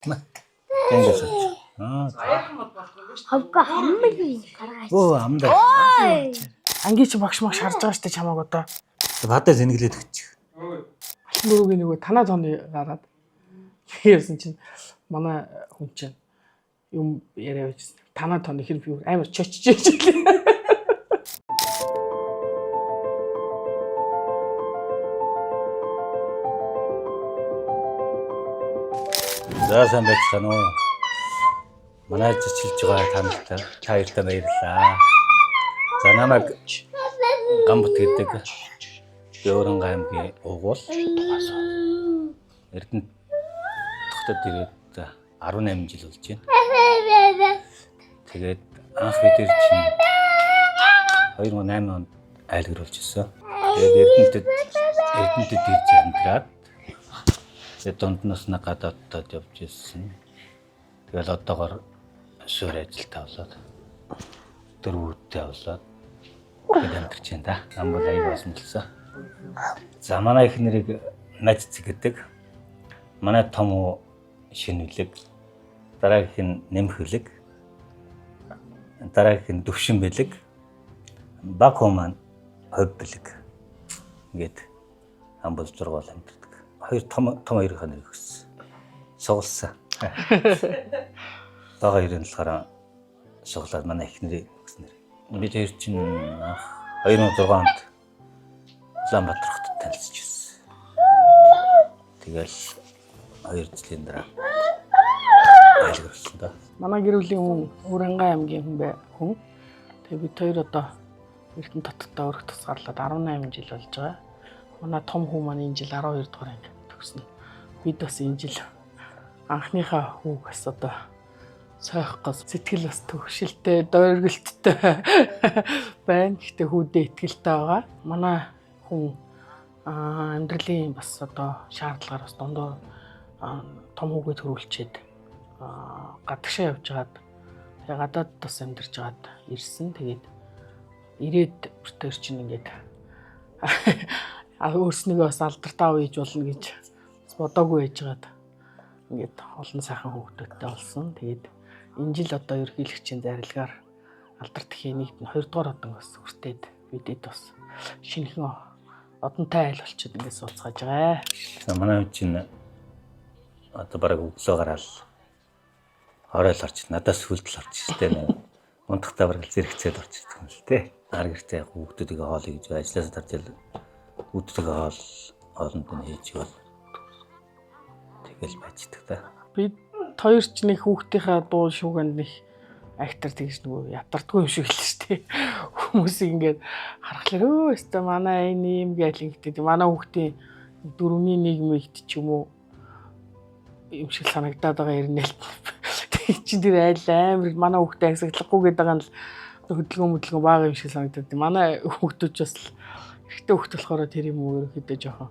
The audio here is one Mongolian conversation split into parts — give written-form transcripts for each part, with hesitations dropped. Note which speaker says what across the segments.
Speaker 1: Тэнгээс авч. Аа.
Speaker 2: Хавга хамгийн гаргаач.
Speaker 1: Өө амдаа.
Speaker 3: Ангийн чи багш магш харж байгаа штэ чамааг одоо.
Speaker 1: Бадаа зэнглээд өгчих.
Speaker 3: Алтан дөрөвгийн нөгөө танаа тооны гараад явсан чинь манай хүн чинь юм яриа байжсэн. Танаа тооны хэр би амар чочж ижлээ.
Speaker 1: За сайн байцгаана уу. Манай зочилж байгаа тантай та хоёртай баярлалаа. За намайг Гамбат гэдэг би Өөрөнгө аймгийн угуул. Эрдэнэ хотод ирээд 18 жил болж байна. Тэгээд анх бид нар чинь 2008 онд айлгэр болж исэн. Тэгээд Эрдэнэтэд ирж амьдраад тэгээд дунд нь бас нэг гадааддад явж ирсэн. Тэгэл одоогор суурь ажилтаа болоод дөрвүүдтэй болоод тэгээд амьдарч байна да. Ам бол аяг болсон. За манай их нэрийг Мажцэг гэдэг. Манай том уу шинэлэг, дараагийнх нь нэмэх хөлөг, дараагийнх нь дөвшин бэлэг, баг хуу маань хувь бэлэг. Ингээд ам бол зургаал амьдардаг. Хоёр том том хоёрын нэр өгсөн. Сугалсан. Бага хоёрын болохоор суглаад манай их нэрийг өгсөн нэр. Бид хоёр чинь анх 2006 онд Улаанбаатар хотод танилцж ирсэн. Тэгэл 2 жилийн дараа айлгар болсон да.
Speaker 3: Манай гэр бүлийн хүн Өөрөнгө аймгийн хүн бай хүн. Тэгээ бид хоёр одоо Эрдэнэ хотод өрх тусгаарлаад 18 жил болж байгаа. Манай том хүү маань энэ жил 12 дугаар анги төгснө. Бид бас энэ жил анхныхаа хүүг бас одоо сойх гос сэтгэл бас төгшөлтэй, дойрголттой байна. Гэхдээ хүүдээ итгэлтэй байгаа. Манай хүн амьдралын бас одоо шаардлагаар бас дундуур том хүүгээ төрүүлчихэд гадагшаа явж хагаад тэгээ гадаад бас амьдарч хагаад ирсэн. Тэгээд ирээд бүртээр чинь ингээд өөрснийгөө бас алдартай үеж болно гэж бас бодоогүй байж хагаад ингээд олон сайхан хүүхдүүдтэй болсон. Тэгээд энэ жил одоо ерөнхийлөгчийн зарилгаар алдар тхийн нэгд нь 2 дугаар одон бас хүртээд бидэд бас шинэхэн одонтой айл болчиход ингээд сууцгааж байгаа.
Speaker 1: За манай хүн чинь одоо бараг өглөө гараал орой л орч надаас сүлдэл орч штэ нэ. Унтахтаа бараг л зэрэгцээд орчдөг юм л те. Ар гэртээ яг хүүхдүүдийг хоол хийж ажилласаа тарж ил хүүхдүүдийг хоол хоолнд нь хийж бол тэгэл байцдаг та.
Speaker 3: Бид хоёр ч нэг хүүхдийнхаа дуу шүүгэнд нэг актер тэгж нөгөө ятардгүй юм шиг л шүү дээ. Хүмүүсийг ингээд харахлаар өө өстө манай энэ юм гээл ингэдэг. Манай хүүхдийн дөрөвний нэг мэгт ч юм уу юм шиг санагдаад байгаа ирнэ л. Тэг чинь тэр айл амар манай хүүхдээ агсаглахгүй гэдэг байгаа нь л хөдөлгөөн хөдөлгөөн бага юм шиг санагдаад. Манай хүүхдүүд ч бас л эрэгтэй хүүхд болохоор тэр юм уу ерөнхийдөө жоохон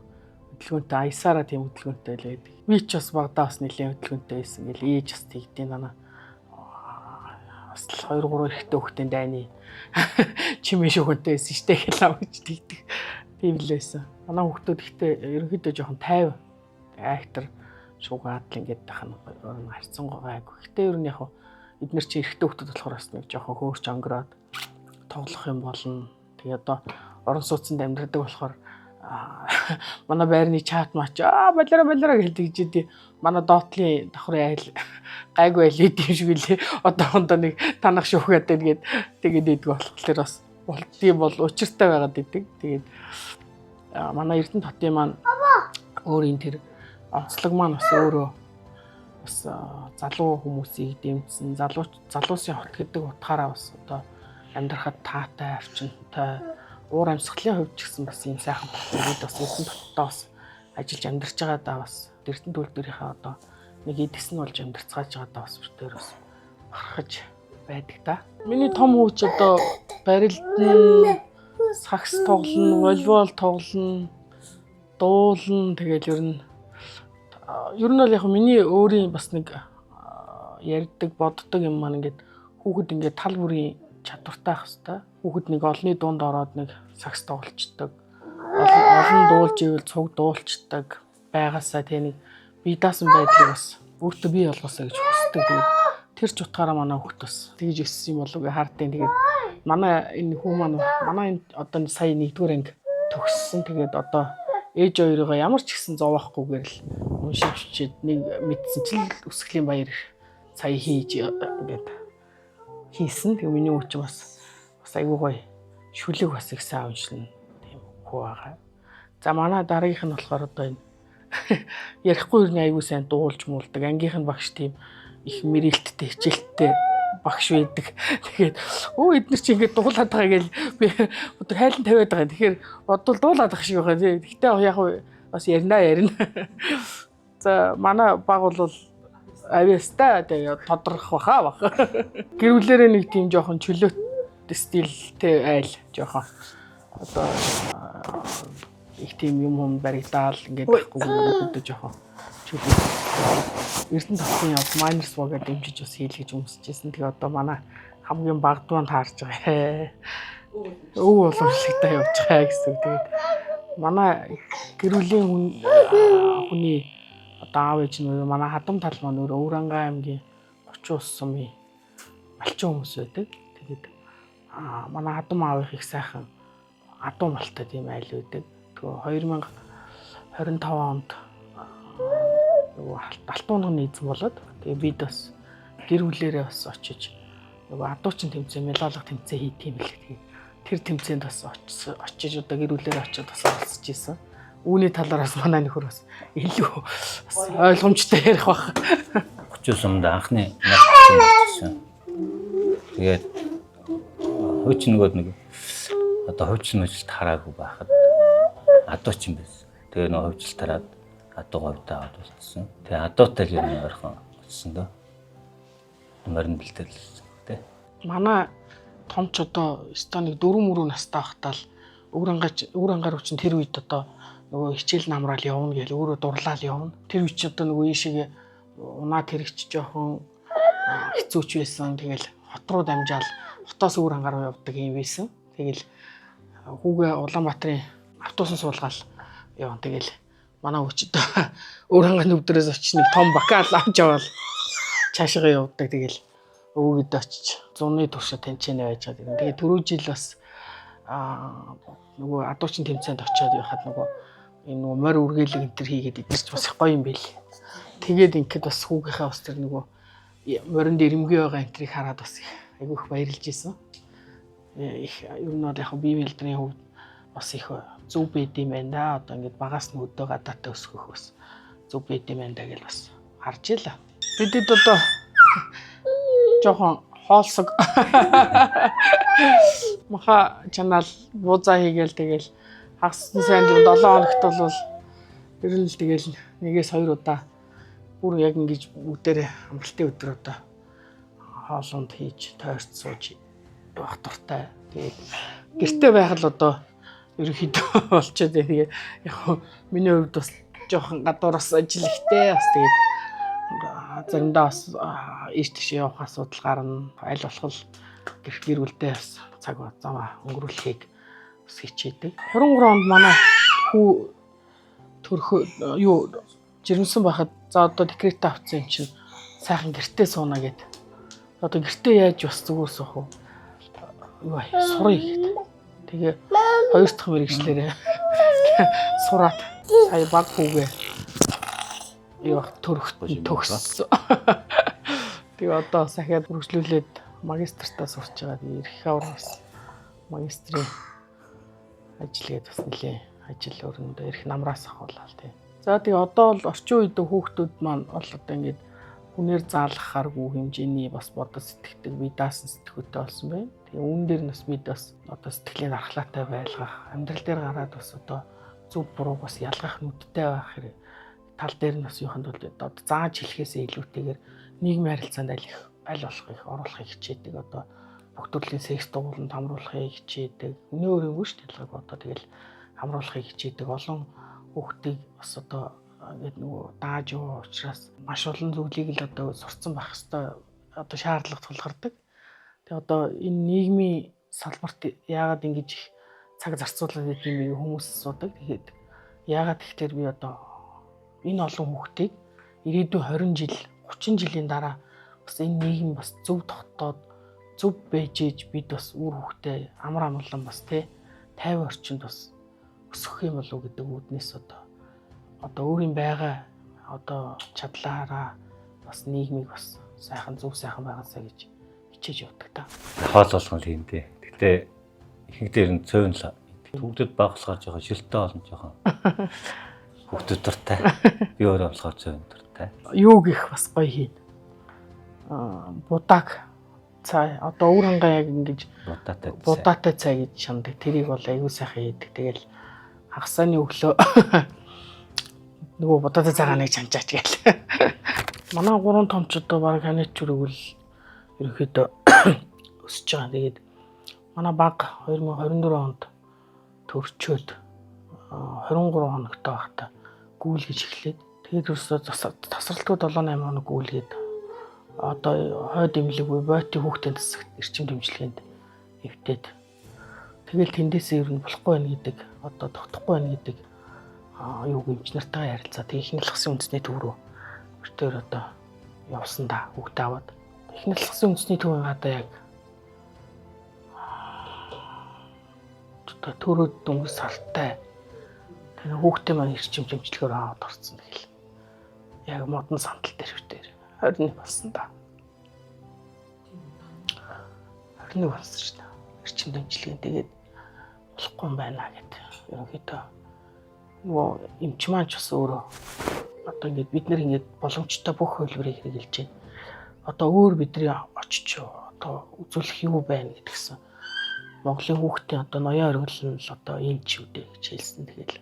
Speaker 3: хөдөлгөөнтэй аясаараа тийм хөдөлгөөнтэй л байдаг. Би ч бас багадаа бас нэлээд хөдөлгөөнтэй байсан гэл ээж бас тэгдیں۔ Нана бас л 2 3 эрэгтэй хүүхдийн дайны чимээ шүүхэнтэй байсан штэ гэл авч тэгдэг. Тийм л байсан. Манай хүүхдүүд ихтэй ерөнхийдөө жоохон 50 актер шуугаад л ингээд тахна харьцангуй гайгүй. Гэтэ ер нь яг хуу эднэр чи эрэгтэй хүүхдүүд болохоор бас нэг жоохон хөөрч онгороод тоглох юм болно. Тэгээ одоо орон сууцнд амьдардаг болохоор манай байрны чат мач балера балера гэж тэгжээд манай доотлын давхрын айл гайгүй айл идэм юм шиг үлээ. Одоохондоо нэг танах шүүхэд байна гэд тэгээд иддэг болохоор бас болдгийм бол учиртай байгаад идэг. Тэгээд манай Эрдэнэ хотын маань өөрийн тэр онцлог маань бас өөрөө бас залуу хүмүүсийг дэмжсэн залуусын хот гэдэг утгаараа бас одоо амьдрахад таатай, орчинтой, уур амьсгалын хувьд ч гэсэн бас ийм сайхан хот. Тэгээд бас Эрдэнэ хоттой бас ажиллаж амьдарч байгаадаа бас Эрдэнэ төлдөрийнхээ одоо нэг эдгэс нь болж амьдарцгааж байгаадаа бас бүртээр бас бахархаж байдаг та. Миний том хүүч одоо барилдна, сагс тоглоно, волейбол тоглоно, дуулна. Тэгэл ер нь бол яг миний өөрийн бас нэг ярьдаг, боддог юм маань ингээд хүүхэд ингээд тал бүрийн чадвартай байх хэвээр. Хүүхэд нэг олонний дунд ороод нэг сагс тоглолцдог. Олон дуулж ивэл цуг дуулцдаг байгаасаа тэг нэг бие даасан байдлыг бас Өөртөө бий болгосоо гэж хүсдэг. Тэгээд тэр ч утгаараа манай хүүхд бас тэгж өссөн юм болов уу хардیں۔ Тэгээд манай энэ хүү маань манай энэ одоо сая 1-р анги төгссөн. Тэгээд одоо ээж хоёрыгоо ямар ч ихсэн зовоохгүйгээр л уншиж чичээд нэг мэдсэн чил үсгэлийн баяр сая хийж ингээд хийсэн. Тэгээ миний үуч бас бас айгүй гоё шүлэг бас их сайн уншина. Тийм хүү байгаа. За манай дараагийнх нь болохоор одоо энэ ярихгүй ер нь айгүй сайн дуулж муулдаг. Ангийнх нь багш тийм их мэрэлттэй хичээлттэй багш байдаг. Тэгээд өө эднэр чи ингээд дуулаад байгаа гэл би одоо хайлан тавиад байгаа. Тэгэхээр бодвол дуулаад байгаа шиг байгаа тий. Гэхдээ яг бас ярина ярина. За манай баг бол авьяастай тэгээ тодрох баха бах. Гэр бүлэрээ нэг тийм жоохон чөлөөт стилтэй айл жоохон одоо их тийм юм хум баригдаал ингээд байхгүй гэдэг жоохон чөлөөт. Эрдэнэ татгийн явд Miners Walk-аар дэмжиж бас хийлгэж өмсөжсэн. Тэгээ одоо манай хамгийн багдван таарж байгаа. Өв уламжлалтаа явж байгаа гэсэн. Тэгээд манай гэр бүлийн хүн хүний одоо аав ээж нь манай хадам тал маань өөр Өвранга аймгийн 30 ус сумын малчин хүмүүс байдаг. Тэгээд манай хадам аавынх их сайхан адуу малтай тийм айл байдаг. Тэгээ 2025 онд нөгөө алтуунганы эзэн болоод тэгээ бид бас гэр бүлэрээ бас очиж нөгөө адуучин тэмцээн, мелалга тэмцээн хийх юм л тэгээ тэр тэмцээнд бас очиж одоо гэр бүлэрээ очиод бас оролцож исэн. Үүний талаар бас манай нөхөр бас илүү бас ойлгомжтой ярих бах.
Speaker 1: 30 сумд анхны нас тэгээд хуучин нөгөө нэг одоо хуучин мөжилт хараагүй байхад адуучин байсан. Тэгээ нөгөө хуучлалт хараад адуу говьдаа аваад болчихсон. Тэгээ адуутай л юм ойрхон очсон доо. Морин бэлтэл тий.
Speaker 3: Манай томч одоо өстой нэг 4 мөрөө настай байхдаа л өвөр ангаар үчин тэр үед одоо нөгөө хичээл намраал явна гэл өөрөө дурлал явна. Тэр үед чи одоо нөгөө ийшээ унаа тэрэгч жоохон хэцүүч байсан. Тэгэл хот руу дамжаал хотоос өвөр ангаар руу явдаг юм байсан. Тэгэл хүүгээ Улаанбаатарын автобусан суулгаал явна. Тэгэл манай хүчд өвөр ангааны өвдрөөс очиж нэг том бакал авч яваал цаашаа явдаг. Тэгэл өвгөд очиж зуны туршид тэнцэнэ байж байгаа. Тэгээ түрүү жил бас нөгөө адуучин тэмцээнд очиод явахад нөгөө энэ нөгөө морь үргээлэг энэ төр хийгээд идэрч бас их гоё юм байл. Тэгээд ингээд бас хүүгийнхээ бас тэр нөгөө моринд ирэмгүй байгаа энэ тэрийг хараад бас их айгүй их баярлж исэн. Их ер нь бол яг бие мэлдрийн хувьд бас их зөв байд юм байна да. Одоо ингээд багаас нь өдөө гадаатай өсгөх бас зөв байд юм байна да гэж бас харж ила. Бидэд одоо жоохон хоолсог маха чанаал буузаа хийгээл тэгэл хагас сайн 7 хоногт бол ер нь л тэгэл нэгээс хоёр удаа бүр яг ингэж бүгдээрээ амралтын өдөр одоо хоолунд хийж тойрч сууж явах дуртай. Тэгээд гэрте байх л одоо ерөнхийдөө болчиход байна. Тэгээд яг миний хувьд бас жоохон гадуураас ажил ихтэй бас тэгээд заримдаа бас ийш тийш явах асуудал гарна. Аль болох гэр бүлдээ бас цаг замаа өнгөрүүлэхийг бас хичээдэг. 23 онд манай хүү төрхөө юу жирэмсэн байхад за одоо декретээ авсан юм чинь сайхан гэртээ сууна гэд. Одоо гэртээ яаж бас зүгээр суух вэ? Юу сурыг гэд. Тэгээ хоёр дахь мэрэгчлэрээ сураад сая баг хүүгээ юу төрөх төгссөн. Тэгээ одоо сахиад үргэлжлүүлээд магистртаа сурч байгаа. Тэгээ эрх авар бас магистрийн ажил гээд бас нэлээ ажил өрөндөө эрх намраас ахуулаад тий. За тэгээ одоо бол орчин үед хүүхдүүд маань бол одоо ингээд хүнээр заалгахааргүй хэмжээний бас бодол сэтгэдэг, бие даасан сэтгүүтэй болсон байна. Тэгээ үүн дээр нь бас бид бас одоо сэтгэлийн дархлаатай байлгах, амьдрал дээр гараад бас одоо зөв бурууг бас ялгах нүдтэй байх хэрэг тал дээр нь бас юуханд бол одоо зааж хэлэхээсээ илүүтэйгээр нийгмийн харилцаанд аль их аль болох их оруулахыг хичээдэг. Одоо бүх төрлийн секс дугууланд хамруулахыг хичээдэг. Үнэ өөрөнгөө шүү дээ ялгааг одоо тэгэл хамруулахыг хичээдэг. Олон хүүхдийг бас одоо ингээд нөгөө дааж яваа учраас маш олон зүйлийг л одоо сурцсан байх хэвээр одоо шаардлага тулгардаг. Тэгээ одоо энэ нийгмийн салбарт яагаад ингэж их цаг зарцуулаад байдаг юм бэ хүмүүс асуудаг. Тэгээд яагаад тэгэхээр би одоо энэ олон хүүхдийг ирээдүйн 20 жил 30 жилийн дараа бас энэ нийгэм бас зөв тогтоод зөв байж ээж бид бас үр хөвгтэй амар амгалан бас тий 50 орчинд бас өсөх юм болов уу гэдэг үүднээс одоо өөрийн байгаа одоо чадлаараа бас нийгмийг бас сайхан зөв сайхан байгаасаа гэж хичээж явдаг та.
Speaker 1: Хоол болгон л юм дээ. Гэтэ ихэнхдээ ер нь цөөн л хүүхдүүд баг болохоор жоохон шилтэй олон жоохон хүүхдүүд дуртай. Би өөрөө болохоор цөөн дуртай.
Speaker 3: Юу гэх бас гоё хийн. Аа, будааг цай одоо өвөр хангаа яг ингэж
Speaker 1: Будаатай цай.
Speaker 3: будаатай цай гэж шанадаг. Тэрийг бол аягүй сайхан хийдэг. Тэгэл хагасааны өглөө нөгөө будаатай цайгаа нэг чанчаач гээл. Манай гурван томч одоо баг ханиач үргэл ерөнхийдөө өсөж байгаа. Тэгээд манай баг 2024 онд төрчөөд 23 хоногтой байхдаа гүйлгэж эхлээд тэгээд ерөөсөө тасралтгүй 7 8 хоног гүйлгээд одоо хойд эмнэлэг буюу бойтын хүүхдийн засагт эрчим дэмжлэгэнд эвдээд тэгэл тэндээсээ ер нь болохгүй байх гэдэг одоо тогтохгүй байх гэдэг юуг эмч нартайгаа ярилцаа. Тэг их нэлхсэн үндэсний төв рүү битээр одоо явсан да хүүхдээ аваад. Их нэлхсэн үндэсний төвийн гадаа яг одоо төрөөд дөнгөж сартай. Тэр хүүхдээ маань эрчим дэмжлэгээр аваад орсон тэгэл. Яг модон сандал дээр битээр 21 болсон да. 21 болсон шүү дээ. Эрчим дэмжлэгийн тэгээд болохгүй юм байна гэд. Ерөнхийдөө нөгөө эмч маань ч бас өөрөө одоо ингээд бид нэр ингээд боломжтой бүх хувилбарыг хэрэглэж байна. Одоо өөр бидний очиж одоо үзүүлэх юу байна гэдгсэн. Монголын хүүхдийн одоо ноён оргил нь л одоо энэ ч үү дээ гэж хэлсэн. Тэгэл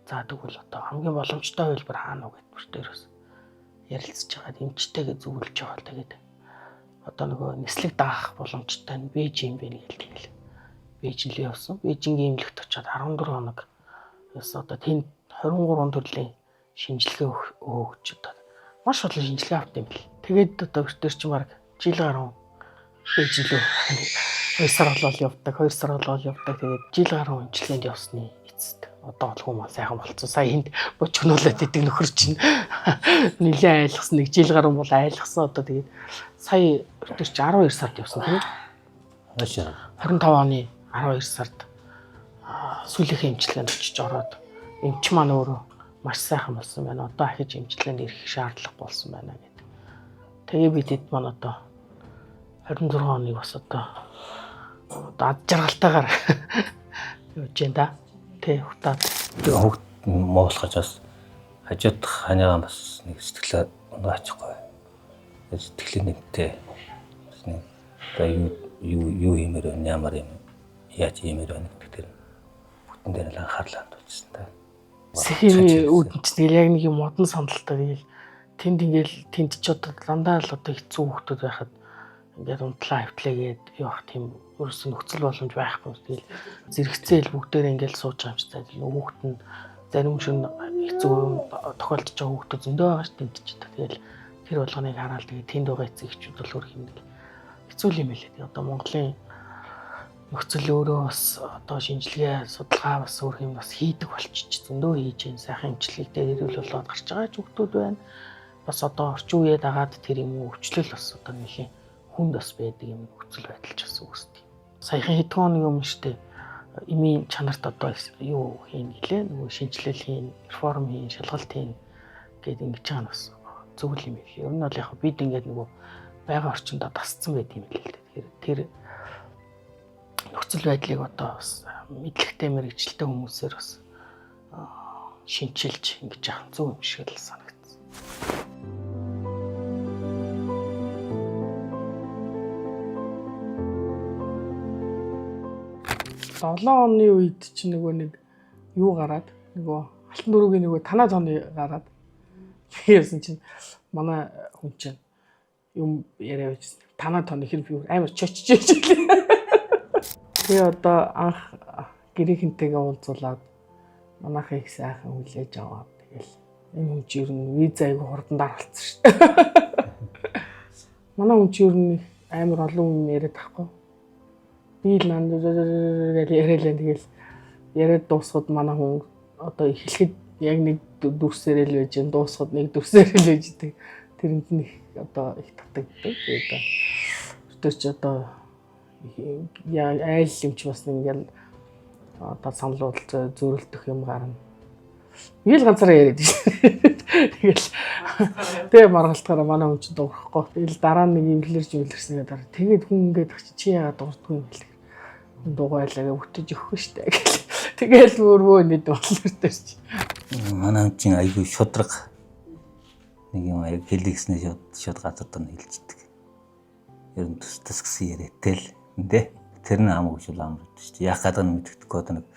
Speaker 3: за тэгвэл одоо хамгийн боломжтой хувилбар хаана уу гэд бүр дээр бас ярилцж байгаа эмчтэйгээ зөвлөж байгаа л тэгээд одоо нөгөө нислэг даах боломжтой нь Бээжин юм бэ гэл тэгэл Бээжин л явсан. Бээжингийн эмнэлэгт очиод 14 хоног ерөөсөө одоо тэнд 23 төрлийн шинжилгээ өгч одоо маш олон шинжилгээ авт юм бэл. Тэгээд одоо битэр чинь баг жил гаруй Бээжин лөө 2 сар болол явдаг, 2 сар болол явдаг. Тэгээд жил гаруй эмчилгээнд явсны эцэст одоо бол хүмүүс сайхан болцсон. Сая энд бочгнуулаад идэг нөхөр чинь нилээ айлгсан, нэг жил гаруй бол айлгсан. Одоо тэгээд сая битэр чи 12 сард явсан тийм ээ.
Speaker 1: Хойш.
Speaker 3: 25 оны 12 сард сүүлийнхээ эмчилгээнд очиж ороод эмч маань өөрөө маш сайхан болсон байна. Одоо ахиж эмчилгээнд ирэх шаардлага болсон байна гэдэг. Тэгээ бид хэд маань одоо 26 оныг бас одоо ад жаргалтайгаар явж байна да. Тэ хутаад
Speaker 1: Хүүхд муулахаж бас хажууд ханиагаа бас нэг сэтгэлээ унаачихгүй. Сэтгэлийн нэмтэй. Бас нэг одоо юу хиймээр байна, ямар юм яаж хиймээр байна гэдэг тэр бүтэн дээр л анхаарлаа хандуулсан та.
Speaker 3: Сэхийн үүдэн чинь тэгэл яг нэг юм модон сандалтай тэгэл тэнд ингээл тэнд ч одоо дандаа л одоо хэцүү хүүхдүүд байхад ингээд унтлаа хавтлаагээд явах тийм өөрөөс нөхцөл боломж байхгүй. Тэгэл зэрэгцээл бүгдээрээ ингээл сууж байгаа юм чи тэгэл хүүхд нь зарим шин хэцүү юм тохиолдож байгаа хүүхдүүд зөндөө байгаа ш тэнд ч одоо тэгэл тэр болгоныг хараад тэгээ тэнд байгаа эцэг эхчүүд бол өөр юм нэг хэцүү юм байлээ. Тэгээ одоо Монголын нөхцөл өөрөө бас одоо шинжилгээ судалгаа бас өөр юм бас хийдэг болчих зөндөө хийж जैन сайхан эмчилгээг дээр эрүүл болоод гарч байгаа ч хүүхдүүд байна. Бас одоо орчин үеэ дагаад тэр юм уу өвчлөл бас одоо нэлийн хүнд бас байдаг юм нөхцөл байдал ч бас үүсдэг. Саяхан хэдхэн хоног өмнө штэ эмийн чанарт одоо юу хийн гэлээ нөгөө шинжилэл хийн, реформ хийн, шалгалт хийн гэд ингэж байгаа нь бас зөв л юм байл. Ер нь бол яг бид ингээд нөгөө байгаа орчиндөө тасцсан байт юм л л дээ. Тэгэхээр тэр нөхцөл байдлыг одоо бас мэдлэгтэй мэрэгчлээ хүмүүсээр бас шинчилж ингэж яах зөв юм шиг л санагдсан.
Speaker 4: 7 оны үед чинь нөгөө нэг юу гараад нөгөө алтан дөрөвгийн нөгөө танаа тооны гараад тэгсэн чинь манай хүн чинь юм яриа байжсэн. Танаа тооны хэр би амар чочж ижлээ. Тэгээ одоо анх гэрийнхэнтэйгээ уулзуулаад манайхаа их сайхан хүлээж аваад тэгэл энэ хүн чинь ер нь виза айгу хурдан даргалцсан шүү дээ. Манай хүн чинь ер нь их амар олон юм яриад тахгүй. Би л нанд гэж яриалаа тэгэл яриад дуусахад манай хүн одоо эхлэхэд яг нэг дүрсээрээ л байж гэн дуусахад нэг дүрсээрээ л байж гэдэг.
Speaker 3: Тэрэнд нь их одоо их татагддаг. Тэгээд тэр чи одоо айл юм чи бас ингээл одоо санал бодол зөрөлдөх юм гарна. Ингээл ганцаараа яриад шээ. Тэгэл тэгээ маргалтгаараа манай хүн чинь дуурахгүй. Тэгэл дараа нэг имлэрж имлэрсэн дараа тэгээд хүн ингээд чи яагаад дуурдгүй юм бэл. Хүн дугайлаа гэ бүтэж өгөхгүй штэ гэл. Тэгэл мөрвөө нэд боллоо чи.
Speaker 1: Манай хүн чинь айгүй шудраг нэг юм аяг хэлэгснээ шууд шууд газар дор хэлждэг. Ер нь тус тус гэсэн яриатай л нэ. Тэр нь хамаагүй шул амар гэдэг шүү дээ. Яах гэдэг нь мэддэхгүй одоо нэг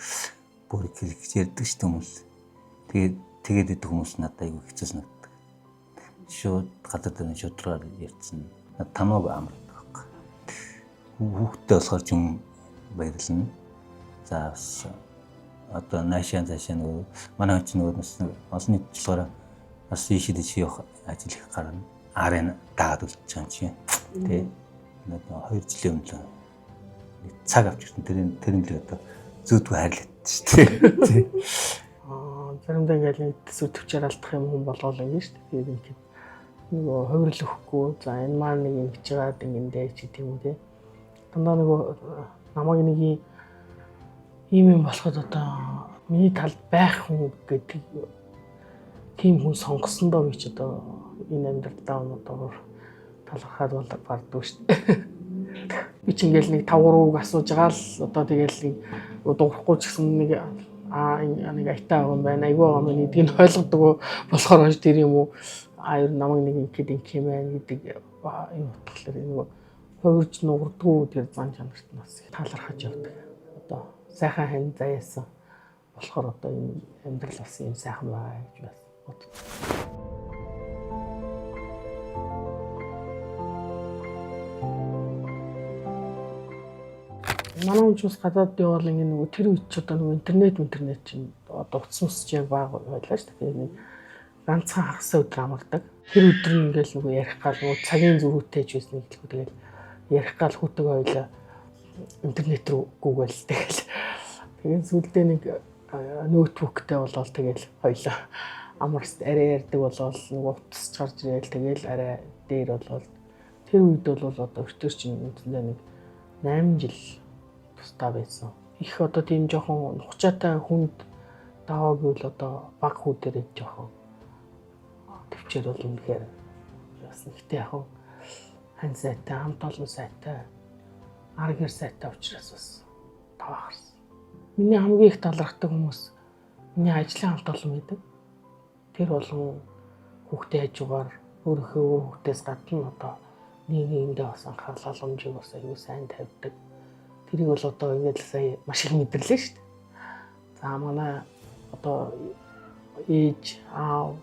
Speaker 1: бүр хэлэх ярьдаг шүү дээ хүмүүс. Тэгээд тэгээд идэх хүмүүс надад айгүй хэцүү санагддаг. Шууд газар дээр нь шудраар ярьсан. Надад тамаагүй амар гэдэг байхгүй. Хүүхдтэй болохоор ч юм баярлна. За бас одоо наашаа цаашаа нөгөө манай хүн чинь нөгөө бас олон нийт болохоор бас ийшээ тийш явах ажил их гарна. Арын дагаад үлдчихэж байгаа юм чи. Тэ. Одоо 2 жилийн өмнө нэг цаг авч ирсэн. Тэр нь л одоо зүүдгүй хайрлаад шүү дээ. Тэ.
Speaker 3: Аа заримдаа ингээл нэг төсөв төвчээр алдах юм хүн болгоол ингэ шүү дээ. Тэгээд ингээд нөгөө хувирал өгөхгүй. За энэ маань нэг ингэж байгаад ингэндээ ч гэдэг юм уу те. Дандаа нөгөө намайг нэг ийм юм болоход одоо миний талд байх хүн гэдэг тийм хүн сонгосондоо би ч одоо энэ амьдралдаа одоо талархаад бол бардгүй шүү дээ. Би ч ингээл нэг 5 3 үг асууж байгаа л одоо тэгэл нэг дуурахгүй ч гэсэн нэг аа нэг айтаа байгаа юм байна, айгүй байгаа юм байна гэдгийг нь ойлгодог болохоор хойш тэр юм уу аа ер нь намайг нэг ингэхэд ингэх юм байна гэдэг юм утгалаар нөгөө хувирж нугардгүй тэр зан чанарт нь бас талархаж явдаг. Одоо сайхан хань заяасан болохоор одоо энэ амьдрал бас юм сайхан байгаа гэж бас боддог. Манай хүн ч бас гадаад явбал ингэ нөгөө тэр үед ч одоо нөгөө интернет чинь одоо утас мус ч яг бага байлаа шүү дээ. Тэгээд нэг ганцхан хагас өдөр амардаг. Тэр өдөр нь ингээл нөгөө ярих гал нөгөө цагийн зөрүүтэй ч байсан гэлгүй тэгэл ярих гал хүүтэйг хоёлаа интернет рүү гүгэл тэгэл. Тэгээд сүүлдээ нэг ноутбуктэй болоод тэгэл хоёлаа амар арай ярьдаг болоод нөгөө утас ч гарч ирээл тэгэл арай дээр болоод тэр үед бол одоо өтөр чинь үндсэндээ нэг 8 жил тусдаа байсан. Их одоо тийм жоохон нухчаатай хүнд даваа гэвэл одоо баг хүү дээрээ жоохон төвчээр бол үнэхээр бас нэгтэй яг хань сайтай, хамт олон сайтай, ар гэр сайтай учраас бас даваа харсан. Миний хамгийн их талархдаг хүмүүс миний ажлын хамт олон байдаг. Тэр болон хүүхдээ хажуугаар өөрийнхөө өөр хүүхдээс гадна одоо нэг нэгэндээ бас анхаарал халамжийг бас аюу сайн тавьдаг. Тэрийг бол одоо ингээд л сая маш их мэдэрлээ шүү дээ. За манай одоо ээж, аав,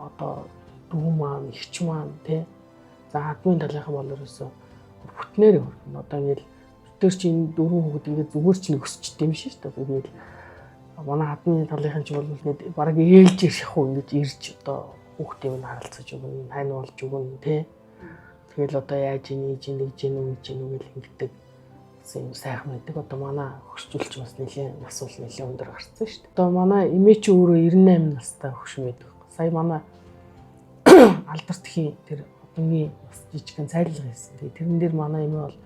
Speaker 3: одоо дүү маань, эгч маань тий. За хадмын талынхан бол ерөөсөө бүтнээр хөргөн. Одоо ингээд тэр чинь энэ дөрвөн хүүхэд ингээд зүгээр чинь өсчт юм шиг шүү дээ. Тэгээд манай хадмын талынхан ч бол ингээд бараг ээлж ирэх уу ингэж ирж одоо хүүхдийн минь харалцаж өгнө, хань болж өгнө тий. Тэгэл одоо яаж ийн, ийж ийн, тэгж ийн үү, гэж ийн үү гэл ингэдэг юм сайхан байдаг. Одоо манай хөгшчүүлч бас нэлээд нас бол нэлээд өндөр гарцсан шүү дээ. Одоо манай эмээ чи өөрөө 98 настай хөгшин байдаг. Сая манай алдарт хийн тэр одонгийн бас жижигхэн цайлга хийсэн. Тэгээ тэрэн дээр манай эмээ бол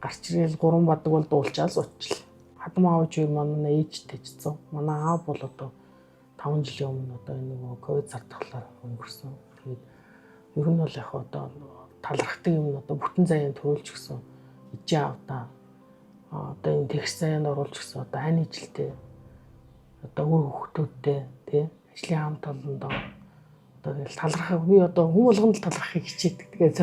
Speaker 3: гарч ирээл 3 бадаг бол дуулчаал суучлаа. Хадам аав чи манай ээжтэй ч цэцэн. Манай аав бол одоо 5 жилийн өмнө одоо энэ нөгөө ковид сардхлаар өнгөрсөн. Тэгээд ер нь бол яг одоо талархдаг юм нь одоо бүтэн заяанд төрүүлж гисэн ижээ аавдаа одоо энэ тэгш заяанд оруулж гисэн одоо хань ижилтэй одоо үр хөвгтүүдтэй тий ажлын хамт олондоо одоо тэгэл талархах би одоо хүн болгонд л талархахыг хичээдэг. Тэгээд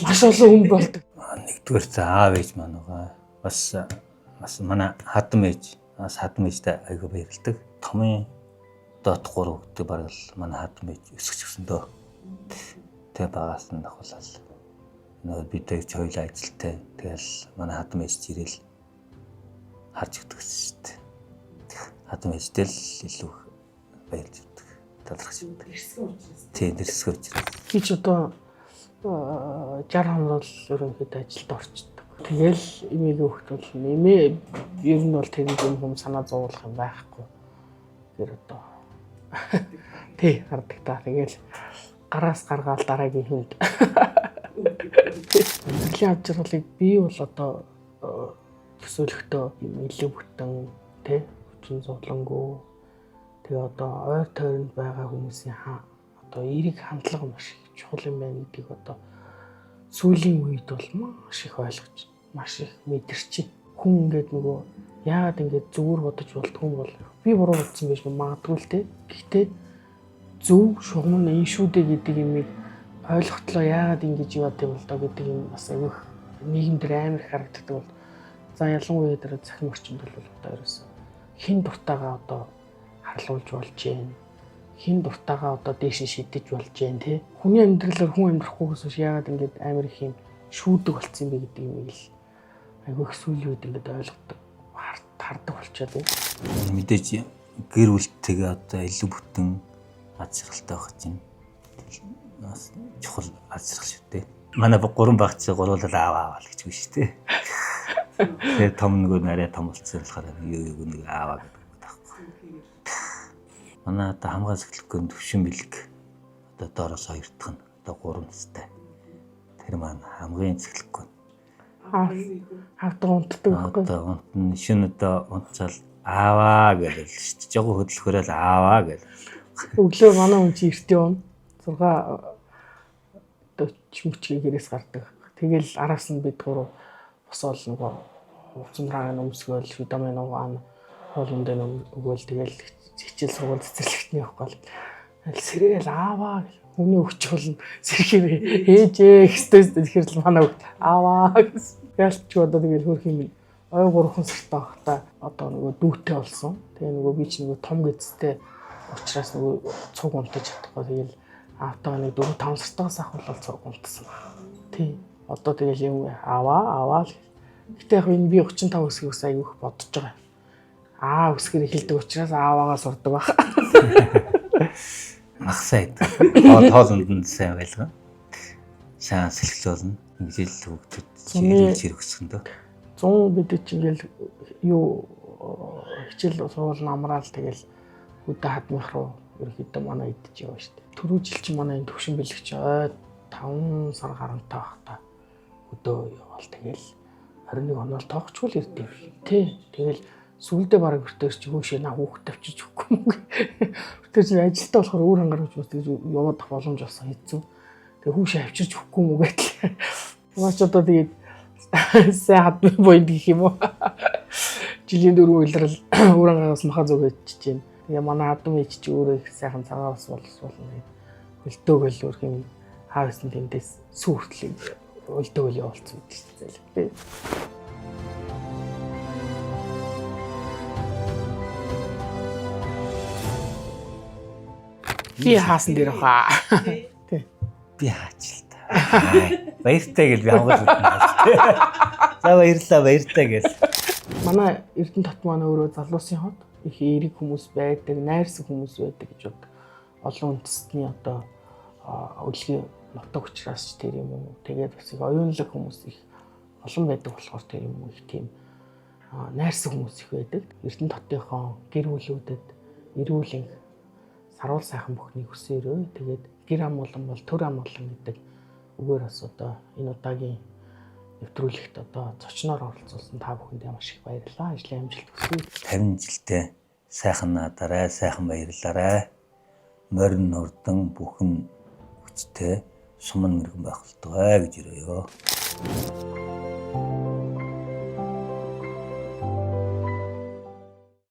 Speaker 3: маш олон хүн болдог.
Speaker 1: Нэгдүгээр за аав ээж маань байгаа. Бас бас манай хадам ээж, бас хадам ээжтэй айгүй баярлдаг. Томын дот 3 гэдэг бараг л манай хадам ээж өсгөж гисэн дөө. Тэ багаас нь ахуулаад нөгөө бид хоёр ч хоёулаа ажилтай. Тэгэл манай хадам ээж ч ирээл харж өгдөг шүү дээ. Хадам ээжтэй л илүү баярлж өгдөг. Талархаж өгдөг. Тий, дэрсгэн учраас.
Speaker 3: Би ч одоо 60 хоног л ерөнхийдөө ажилд орчдөг. Тэгэл эмээгийн хөхт бол эмээ ер нь бол тэр юм хүм санаа зовуулах юм байхгүй. Тэр одоо
Speaker 4: Тий, гардаг та. Тэгэл гараас гаргаал дараагийн хүнд. Амьдралын ав жаргалыг би бол одоо төсөөлөхдөө юм илүү бүтэн тий хүчин зовлонгүй тэгээ одоо ойр тойронд байгаа хүмүүсийн одоо эерэг хандлага маш их чухал юм байна гэдгийг одоо сүүлийн үед бол маш их ойлгож маш их мэдэрч байна. Хүн ингээд нөгөө яагаад ингээд зүгээр бодож болдгүй юм бол би буруу бодсон байж магадгүй л те. Гэхдээ зөв шугам нь энэ шүү дээ гэдэг юмыг ойлгохтлоо яагаад ингэж яваад юм бол доо гэдэг юм бас айгүйх нийгэм дээр амар их харагддаг бол за ялангуяа дээр цахим орчинд бол одоо ерөөсөө хин дуртайгаа одоо харлуулж болж гин хин дуртайгаа одоо дээш нь шидэж болж гин тий. Хүний амьдралаар хүн амьдрахгүйгээс биш яагаад ингэж амар их юм шүүдэг болцсон юм бэ гэдэг юм л айгүй их сүүлийн үед ингэж ойлгодог хардаг болчиход байна.
Speaker 1: Мэдээж гэр бүлтэйгээ одоо илүү бүтэн аз жаргалтай байх чинь бас чухал аз жаргал шүү дээ. Манай гурван багц гуруулал аав аав л гэж үгүй шүү дээ. Тэгээ том нөгөө нарай том болсон болохоор юу нэг ааваа гэдэг байхгүй. Манай одоо хамгаан сахилахгүй төвшин бэлэг одоо доороос хоёр дахь нь одоо 3 настай. Тэр маань хамгийн цэглэхгүй.
Speaker 4: Хавдаг унтдаг байхгүй.
Speaker 1: Одоо унтна шин одоо унтцаал ааваа гэж л шүү дээ. Жогоо хөдлөхөөрөө л ааваа гэж.
Speaker 4: Өглөө манай хүн чи эрт явна. 6:40 мөчгийн гэрээс гардаг. Тэгэл араас нь бид гурав босоол нөгөө хувцсандраа өмсгөөл шүдамын угаана хоолунд нь өгөөл тэгэл хичээл сургууль цэцэрлэгтний явах гол. Тэгэл сэргээл ааваа гэх хүний өгч болно сэрхээр ээжээ гэстэйс тэгэхээр л манай хөвгт ааваа гэсэн. Ялч одоо тэгэл хөрх юм ой 3 сартай байхдаа одоо нөгөө дүүтэй болсон. Тэгээ нөгөө би ч нөгөө том гэзтэй учраас нөгөө цуг унтаж чадахгүй тэгэл аавтайгаа нэг 4 5 сартаагаас ахвал цуг унтсан байна. Тий. Одоо тэгэл юм аваа аваа л. Гэтэ яг энэ би 35 өсгөөс айгүйх бодож байгаа. Аа өсгөр эхэлдэг учраас ааваагаа сурдаг байх.
Speaker 1: Махсаа идэг. Тоолонд нь сайн байлгаа. Сайн сэлхэл болно. Ингэж л хүүхдүүд чирэг өсгөн дөө.
Speaker 4: 100 бид чи ингээл юу хичээл сургууль намраал тэгэл хөдөө хадмих руу ерөөхдөө манай идэж яваа шүү дээ. Түрүү жил чи манай энэ төвшин бэлэгч ой 5 сар гарантай байхдаа хөдөө яваал тэгэл 21 онол тоогчгүй л ирдэв. Тий. Тэгэл сүулдэ бараг бэртээр чи хөөшөө наа хүүхд тавьчих өгөхгүй юм. Бэртээр чи ажилтаа болохоор өөр хангаар гэж бас тэгж яваад ах боломж болсон хэцүү. Тэгээ хүүшээ авчирч өгөхгүй юм уу гэтэл. Маш одоо тэгээд сайн хадмын буйнд гэх юм уу. Жилийн дөрвөн улирал өөр хангаас маха зүгээч чинь. Тэгээ манай хадам ээж чи өөрөө их сайхан цагаан бас болсон тэгээд хөлдөөгөл өөр юм хаасан тэндээс сүү хүртэл хөлдөөгөл явуулсан гэдэг чинь зээл. Би хаасан дээр хаа. Тий.
Speaker 1: Би хаач л та. Баяртай гэл би хамгаалж байна. За баярлалаа баяртай гэл.
Speaker 4: Манай Эрдэнэ тот маань өөрөө залуусын хот их эерэг хүмүүс байдаг, найрсаг хүмүүс байдаг гэж бод. Олон үндэстний одоо өлгийн нутаг учраас ч тэр юм уу. Тэгээд бас их оюунлаг хүмүүс их олон байдаг болохоор тэр юм уу их тийм найрсаг хүмүүс их байдаг. Эрдэнэ хотынхон гэр бүлүүдэд эрүүл энх саруул сайхан бүхнийг хүсээрөө. Тэгээд гэр амгалан бол төр амгалан гэдэг үгээр бас одоо энэ удаагийн нэвтрүүлэгт одоо зочноор оролцуулсан та бүхэндээ маш их баярлалаа. Ажлын амжилт хүсье.
Speaker 1: 50 жилдээ сайхан надарай, сайхан баярлаарай. Морин нурдан бүхэн хүчтэй суман мөргөн байх болтугай гэж өрөөё.